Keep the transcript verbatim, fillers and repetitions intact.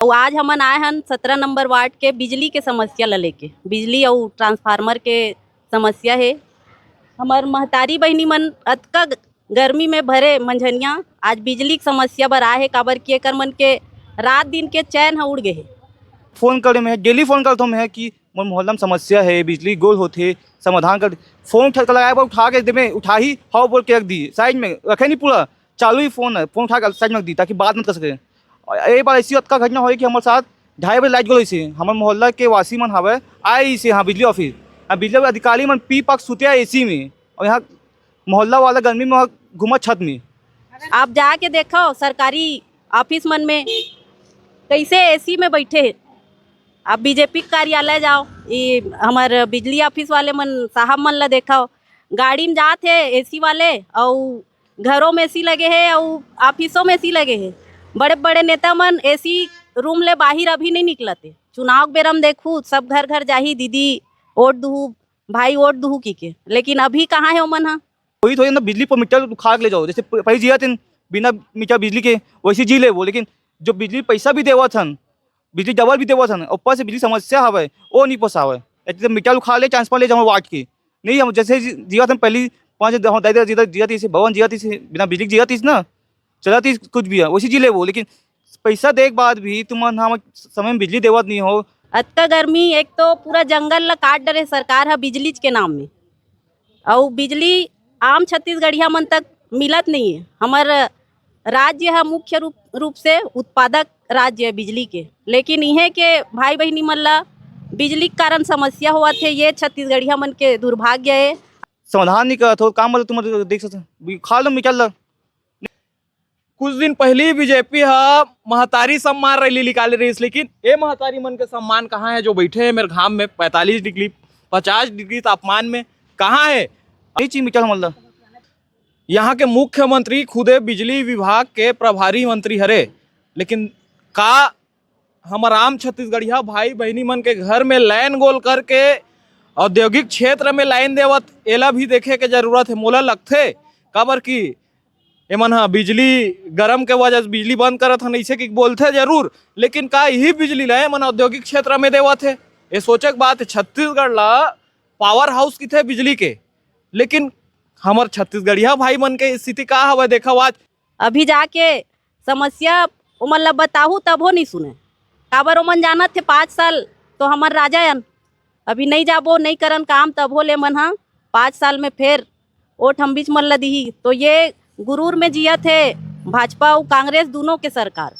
अउ आज हमन आए हन सत्रह नंबर वार्ड के बिजली के समस्या ल लेके। बिजली अउ ट्रांसफार्मर के समस्या हे। हमर महतारी बहिनी मन अतका ग-, गर्मी में भरे मंझनिया आज बिजली के समस्या बर आए हे, काबर कि एकर मन के रात दिन के चैन ह उड़ गे हे। फोन करे में, डेली फोन करत हों मैं कि मोर मोहल्ला में समस्या हे, बिजली गोल होथे, समाधान कर। फोन उठा के लगाए बर उठा के देमे, उठाही, हव बोल के रख दी, साइड में रखे नहीं पूरा, चालू ही फोन है, फोन उठा के साइड में रख दी ताकि बात मत कर सके। और ए बार ऐसी अतका घटना होय कि हमारे साथ ढाई बजे लाइट गोल होइसे, हमारे मोहल्ला के वासी मन हवे, आए इसे यहाँ बिजली ऑफिस, यहाँ बिजली अधिकारी मन पी पाक सुते एसी में, और यहाँ मोहल्ला वाला गर्मी में वहाँ घूमा छत में। आप जाके देखो सरकारी ऑफिस मन में कैसे एसी में बैठे हैं। आप बीजेपी के कार्यालय जाओ, ये हमारे बिजली ऑफिस वाले मन साहब मन ला देखो, गाड़ी में जात हे एसी वाले, अउ घरों में एसी लगे हे अउ ऑफिसों में एसी लगे हे। बड़े बड़े नेता मन एसी रूम ले बाहिर अभी नहीं निकलते। चुनाव के बेरा में देखू, सब घर घर जाही, "दीदी वोट दुहू, भाई वोट दुहू" की के, लेकिन अभी कहाँ है ओमन ह? वही थोड़ी ना, बिजली पर मीटर उखाड़ ले जाओ, जैसे प-, पहले जिया थे बिना मीटर बिजली के, वैसे जी ले वो, लेकिन जो बिजली पैसा भी देवत हन, बिजली डबल भी देवत हन, ऊपर से बिजली समस्या हवे, वो नहीं पोसावे। ऐसे तो मीटर उखाड़ ले, ट्रांसफर ले जाओ वाट के, नहीं हम जैसे जी-, जिया थे पहली पाँच दस, दस, दस, जिया थे, भवन जिया थे, बिना बिजली जिया थे ना, चला थे कुछ भी है, वैसे जी ले वो, लेकिन पैसा दे के बाद भी तुम हम समय में बिजली देवत नहीं हो। अतका गर्मी, एक तो पूरा जंगल ला काट डरे सरकार ह बिजली के नाम में, अउ बिजली आम छत्तीसगढ़िया मन तक मिलत नहीं है। हमर राज्य ह मुख्य रूप, रूप से उत्पादक राज्य है बिजली के, लेकिन इहे के भाई बहिनी मन ला बिजली के कारण समस्या होवत हे, ये छत्तीसगढ़िया मन के दुर्भाग्य है। समाधान नहीं करत हो, काम मतलब तुम देख सकते हो, खा लो निकल लो। कुछ दिन पहली बीजेपी ह महतारी सम्मान रैली निकाले रहीस, लेकिन ए महतारी मन के सम्मान कहाँ है जो बैठे हैं मेरे घाम में पैंतालीस डिग्री, पचास डिग्री तापमान में, कहाँ है? नहीं चीज मिटल हमन ला। यहाँ के मुख्यमंत्री खुदे बिजली विभाग के प्रभारी मंत्री हरे, लेकिन का हमर आम छत्तीसगढ़िया भाई बहिनी मन के घर में लाइन गोल करके औद्योगिक क्षेत्र में लाइन देवत, एला भी देखे के जरूरत है। मोला लगथे, काबर कि एमन ह बिजली गरम के वजह से बिजली बंद करत हन, अइसे कि बोलथे जरूर, लेकिन का यही बिजली ला एमन औद्योगिक क्षेत्र में देवत हे? ये सोचे के बात है। छत्तीसगढ़ ला पावर हाउस किथे बिजली के, लेकिन हमर छत्तीसगढ़िया भाई मन के स्थिति का हवय, देखव आज। अभी जाके समस्या ओमन ला बताहू, तभो नहीं सुने। काबर ओमन जानत हे, पाँच साल तो हमर राजा अन, अभी नहीं जाबो, नहीं करन काम, तभो ले मन ह पाँच साल में फेर वोट हम बीच मन ला दिही। तो ये गुरूर में जियत हे भाजपा अउ कांग्रेस दोनों के सरकार।